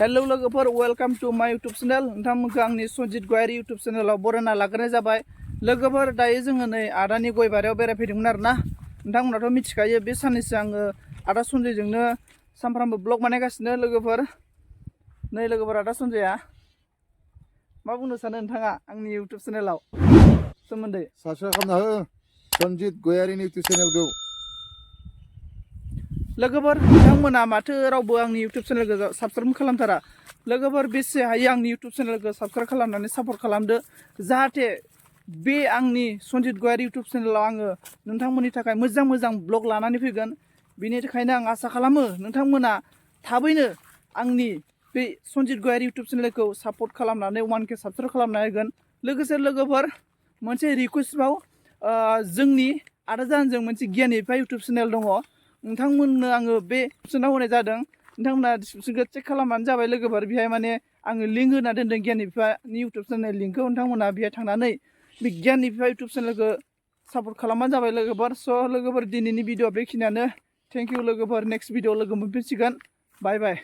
Hello लोगोफोर welcome to माय YouTube channel नोंथांमोनखौ आंनि सनजित गयारी यूट्यूब चैनलाव बरायना लाग्रोनाय जाबाय। लोगोफोर दायो जोङो नै आदानि गय बारियाव बेरायफैदोंमोन आरोना। नोंथांमोनाथ' मिथिखायो बे साननैसो आङो आदा सनजयजोंनो सानफ्रामबो ब्लग बानायगासिनो लोगोफोर। नै लोगोफोर आदा सनजयआ मा बुंनो सानो नोंथाङा आंनि यूट्यूब चैनलाव सोमोन्दै? साबस्क्राइब खालामना हो सनजित गयारिनि यूट्यूब चैनलखौ। लोगोफोर नोंथांमोना माथो रावबो आंनि यूट्यूब चैनलखौ साबस्क्राइब खालामथारा। लोगोफोर बेसे हायो आंनि यूट्यूब चैनलखौ साबस्क्राइब खालामनानै सापर्ट खालामदो, जाहाथे बे आंनि सनजित गयारी यूट्यूब चैनलाव आङो नोंथांमोननि थाखाय मोजां मोजां ब्लग लानानै फैगोन। बेनि थाखायनो आं आसा खालामो नोंथांमोना थाबैनो आंनि बे सनजित गयारी यूट्यूब चैनलखौ सापर्ट खालामनानै 1K साबस्क्राइब खालामना होगोन। लोगोसे लोगोफोर मोनसे रिक्वेस्टबाव जोंनि आदा जाहानजों मोनसे गियान एफा यूट्यूब चैनल दङ। नोंथांमोननो आङो बे डिसक्रिपसनाव होनाय जादों, नोंथांमोना डिसक्रिपसनखौ चेक खालामबानो जाबाय लोगोफोर। बेहाय माने आङो लिंक होना दोनदों गियान एफानि यूट्यूब चैनल लिंकखौ। नोंथांमोना बेहाय थांनानै बे गियान एफा यूट्यूब चैनलखौ सापर्ट खालामबानो जाबाय लोगोफोर। स' लोगोफोर दिनैनि भिडिअआ बेखिनियानो। थेंक इउ लोगोफोर, नेक्स्ट भिडिअ लोगो मोनफिनसिगोन। बाय बाय।